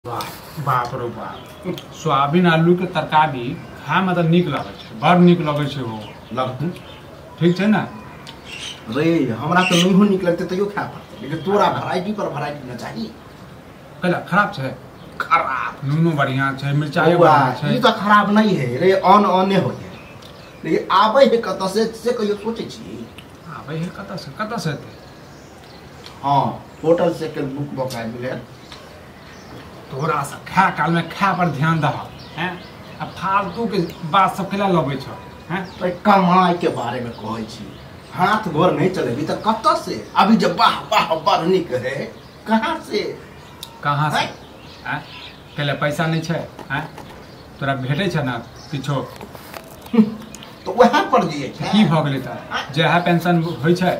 वाह बाप रो बाप, सोयाबीन आलू के तरकारी खाय में तऽ नीक लगै छै, बड़ नीक लगै छै। ओ लगतै ठीक छै ने रे? हमरा तऽ नहियो नीक लगतै तैयो खाय पड़तै, लेकिन तोरा वैरायटी पर वैरायटी न चाही। कैला खराब छै? खराब नूनो बढ़िया छै, मिरचाइयो बौआ, बढ़िया छै। ई तऽ खराब नहीं है रे, अन अने होइ है, लेकिन आबै है कतऽ से कहियो सोचै छी? आबै है कतऽ से, कतऽ से एतै? हाँ, होटल से के बुक भऽ के आबि गेलै। तोरा से खाय काल में खाय पर ध्यान दह हैं, आ फालतू के बात सब केला लबै छ हैं? तऽ कमाई के बारे में कहै छी, हाथ गोर नहीं चलेबी तऽ कतऽ से? अभी जे वाह वाह बड़ नीक है, कहाँ से? कहाँ से हैं? हैं? कैला पैसा नहीं छै हैं? तोरा भेटै छै ने किछो? तऽ वएह पर जियै छै। की भऽ गेलै तऽ जएह पेंशन होइ छै,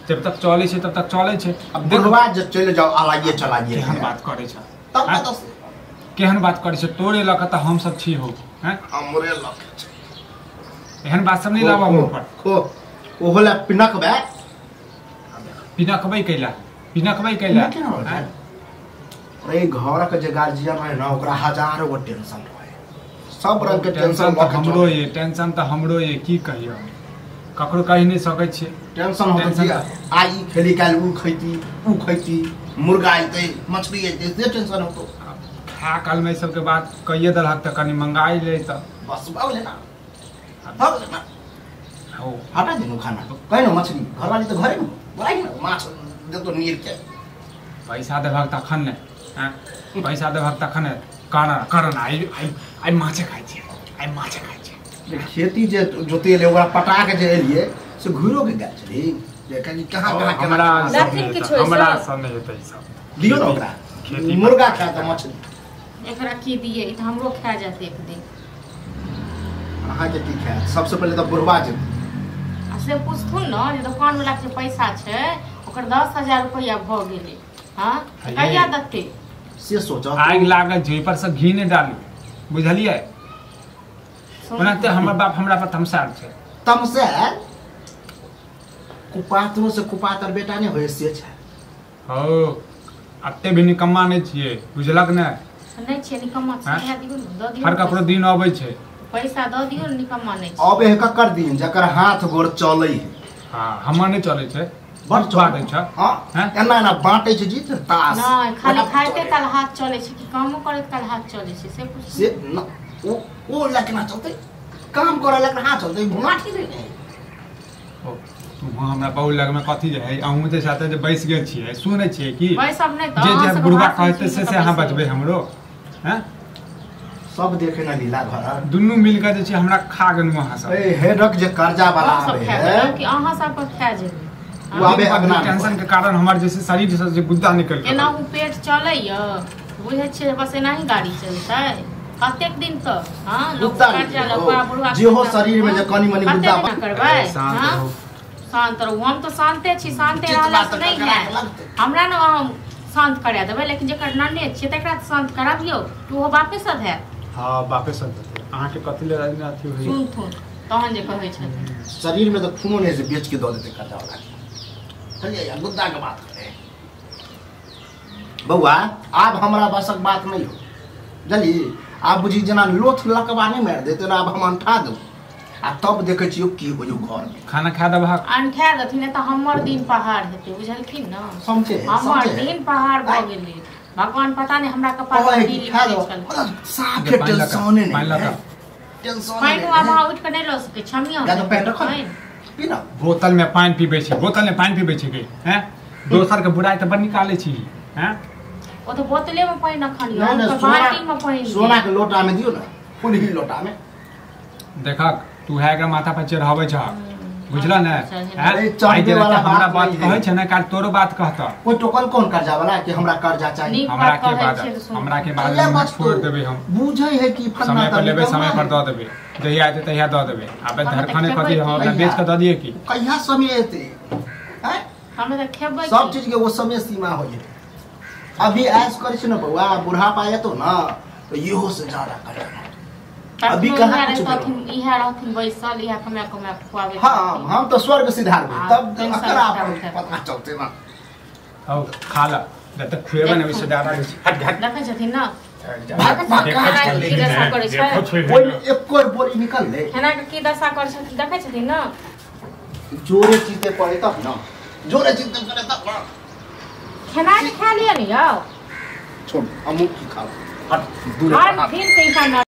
जब तक चलै छै तब तक चलै छै। अब बुढ़वा जे चलि जाओ अलाइए चलाइए केहन बात करै छ तब हैं? कतऽ से? केहन बात करै छ? तोरे लऽ कऽ तऽ हमसब छी हो हैं, हमरे लग छै। एहन बात सब नहि लाबऽ मुँह पर। खो, ओहो लए पिनकबै। पिनकबै कैला, पिनकबै कैला? केना होतै? हैं? रे घरक जे गार्जियन रहे ना, ओकरा हजारो गो टेंशन रहे, सब रंग के टेंशन टेंशन तऽ हमरो ये, टेंशन तऽ हमरो ये, की कहियो, ककरो कहि नहि सकै छियै। टेंशन होते टेंशन कि आइ ई खेली, काल्हि ऊ खैती, ऊ खैती, मुर्गा अयतै, मछली अयतै, से टेंशन होतो। खा कालमे ई सबके बात कहिए देलहक तऽ कनि मंगाई ले तऽ। बस भऽ गेलै ना, भऽ गेलै ना। हो हटा देनु खाना, कहि न मछली घरवाली तऽ घरे ने बोलाइ न, माछ देतो नीर के। पैसा देबहक तखन ने हैं, पैसा देबहक तखन ने। कर कर ना, आइ आइ आइ माछे खाइ छियै, आइ माछे खाइ छियै। खेती जे जोतेले ओकरा पटा के जे एलियै से घुरो के गेल छली जे कनि कहाँ कहाँ केना हमरा केना सब लथिन नहि किछु हेतै, हमरा ओहिसँ? सब नहि हेतै ई सब। दियौ ने ओकरा खेती मुर्गा खाय तऽ मछली। एकरा की दियै, ई तऽ हमरो खा जायत एक दिन। अहाँके की खायत? सबसे पहिले तऽ बुढ़वा जेतै। आ से पुछथुन ने जे दोकान वाला के जे पैसा छै ओकर 10,000 रुपैआ भऽ गेलै, हँ, हे। कहिया देतै से सोचऽ। आगि लागल छै, ओहि पर से घी नहि डालू, बुझलियै? ओनाहिते हमर बाप हमरा पर तमसायल छै। तमसे कुपात्रो से कुपातर बेटा नहि होइ से छै। हौ, अते भी निकम्मा नहि छियै, बुझलक ने? नहि छियै निकम्मा? हँ? इएह दियौ ने, दऽ दियौ हर ने। ककरो दिन अबै छै। पैसा दऽ दियौ ने, निकम्मा नहि छै। अबे है ककर दिन जकर हाथ गोर चलै है। हँ, हमर नहि चलै छै। बड़ बाँटै छ। हँ। हैं? एना एना बाँटै छै जीत तास। नहि, खाली ओकरा खाइते चलै। काल हाथ चलै छै कि कामो करैत काल हाथ चलै छै, से पुछू। से न, ओ लए केना चलतै? काम करऽ लए हाथ चलतै, घुमाठी नहि है। ओ, तू हमरा बहु लगमे कथी जे है, अहूँ जे साथे जे बैस गेल छियै, सुनै छियै की? बैसब नहि तऽ जे अहाँ जे सबके बुढ़बा भाषण कहतै सुनि से कऽ से अहाँ बैसब। बजबै हमरो हैं? सब देखे न लीला घर। दुनू मिल कऽ जे छै हमरा खा गेलहुँ अहाँ सब। ए हेडक जे कर्जा वाला हम सब आबै खा है जेबै कि अहाँ सबके खा जेबै? ओ आबे अगना में। टेंशन के कारण हमर जे छै शरीर से जे गुद्दा निकलि गेल। एनाहु पेट चलैया, बुझै छियै? बस एनाही गाड़ी चलतै कतेक दिन तक? हँ, लोक गुद्दा कर्जा निकलै लऽ हो। कऽ बुढ़वा जेहो शरीर में जे कनि मनि कतेक गुद्दा दिना करबै? शांत हँ? रहू। शांत रहू, हम तऽ शान्ते छी, शान्ते चितवा रहला से तऽ नहि ककरा हैत। लगतै? हमरा ने अहाँ शान्त करा देबै, लेकिन जेकर नने छियै तकरा तऽ शान्त कराबियौ कि ओहो बापे सब हैत। हँ, बापे सब हेतै, अहाँके कथी लेल अथी होइया? सुनथुन तहन जे कहै छथिन। शरीर में तऽ खूनो नहि से बेच के दऽ देतै कर्जा वाला के। चलिए यार, गुद्दा के बात करे बौआ, आब हमरा बसक बात नहीं हो बुझली। आब बुझी जेना लोथ लकबा नहीं मारि देते ना, आब हम अंठा दू आ तब देखै छियौ की होइ घर में। खाना खा देबहक। अनठा देथिन नहि तऽ हमर दिन पहाड़ हेतै, बुझलखिन ने? समझे? हमर समझे? दिन पहाड़ भऽ गेलै, भगवान पता नहि हमरा कपार कहै पर की कि खा लिखने दो छल। मतलब साफे पानि लऽ कऽ, टेंशने पानि नहीं लऽ है। कऽ। टेंशन पानि नहीं आब है। अहाँ उठि कऽ नहि लऽ सकै छी, हमियो या तऽ पानि रखो ने। पानि। पी ना। बोतल में पानि पीबै छी, बोतल में पानि पीबै छी के हैं? दोसर के बुराइ तऽ बड़ निकालै छी हैं। ओ तऽ बोतले मे पानि अखन यऽ, नहीं नहीं, हम तऽ सोना बाल्टी मे पानि सोना के लोटा में दियौ ना, फुलही लोटा में। देखक तू है एकरा माथा पर चढ़ाबै छह, बुझल ने हैं? अरे, चढ़बे आइ जे वाला हमरा बात बात नहीं है। कहै छै ने, काल्हि तोरो बात कहतऽ। कोई टोकल कौन कर्जा वाला कि हमरा कर्जा चाहिए? नीक हमरा बात के कहै बाद छियै तऽ सुनू। हमरा के बाद अल्लाह में बचतौ। छोड़ देबै हम। बुझै है कि फन्ना समय पर तऽ लेबै, निकम्मा समय पर है। दऽ देबै, जहिया एतै तहिया दऽ देबै। आबे हमे तऽ धरखने खेबै कथी हम अपना की? बेच कऽ दऽ दियै की? कहिया समय एतै हैं? हमे तऽ खेबै सब की? चीज के वो समय सीमा होइ है। अभी ऐश करै छै ने बौआ, बुढ़ापा एतौ ना तऽ इहो से ज्यादा करे। अभी तखनो कहाँ इएह कुछ रहथिन, इएह रहथिन बैसल, इएह कमा कमा कऽ खुआबै। हाँ, हम तो स्वर्ग सिधारबै आ, तब टेंशन अकरा उठा उठा। पता चलतै ना। हौ, खा ल, जब तक खुएबै ने ओहिसँ ज्यादा हट हट। देखै छथिन ने, भाग भाग खेनाइ के की दशा करै छै ओहिमे एको बोरी निकललै। खेनाइ के की दशा करै छथिन देखै छथिन न? जोरे चीते पड़े तब न, जोरे चीते पड़े तब न। खेनाइ के खा लिअ ने यौ। छोड़, हमहूँ की खाब, हट दूर। हर दिन के इंसान।